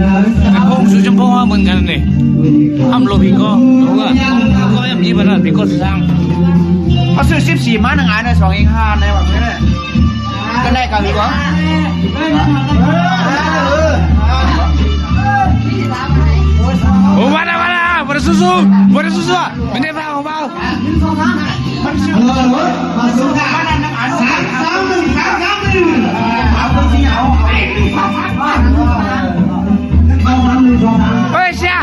Jempong, su jempong a mun kan ni. Am lo biko. Lo ga. Ko em ji bana biko sang. ເຂົາຊື້ສິບສີ່ມາໜຶ່ງອັນນະ ສອງເອງຫ້າແນວແບບນີ້ແຫຼະ ກໍໄດ້ກັນຢູ່ບໍ່? ໂອ້ ມາລະ ມາລະ ບໍ່ໄດ້ສູ້ໆ ບໍ່ໄດ້ສູ້ໆ ໄປເດ້ ເບົາ ເບົາ. ເອີຍ ເຊຍ.